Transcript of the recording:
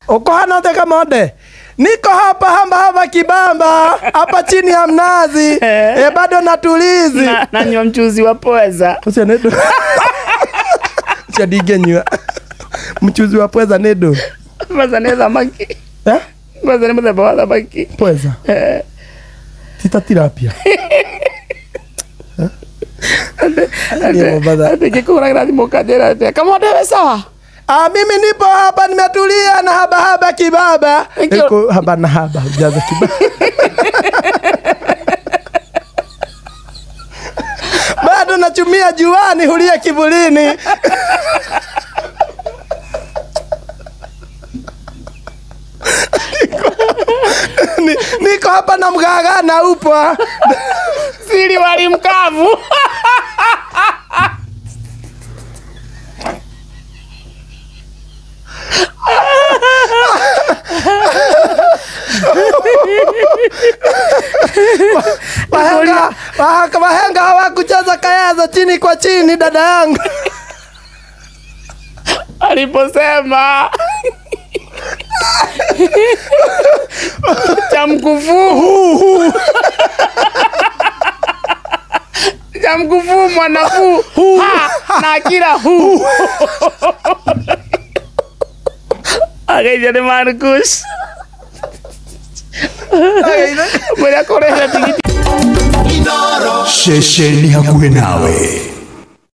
Uko hana te Kamonde. Niko hapa hamba hapa kibamba hapa chini ya mnazi bado natulizi nanywa mchuzi wa pweza. Ucio nĩ ndũ. Ucio ndingĩnyua. Mchuzi wa pweza nĩ ndũ. Pweza nĩ thamaki. Eh? Pweza nĩ mũthemba wa thamaki. Pweza. Tita tilapia. Ngĩkũhũragĩra thimũ ũkanjĩra atĩa Kamonde wĩ sawa? Mimi nipo hapa nimetulia na haba haba kibaba. Niko haba na haba jaza kibaba. Bado nachumia juani hulia kivulini. Niko hapa na mgaga na upwa. Siri wali mkavu. Wahenga hawakucheza kayaza chini kwa chini dada yangu. Aliposema cha mkufu cha mkufu mwanafu na kila hu Agaithia nĩ Marcus. Mwĩre akũrehere tigiti. Ceceni hakuhĩ nawe.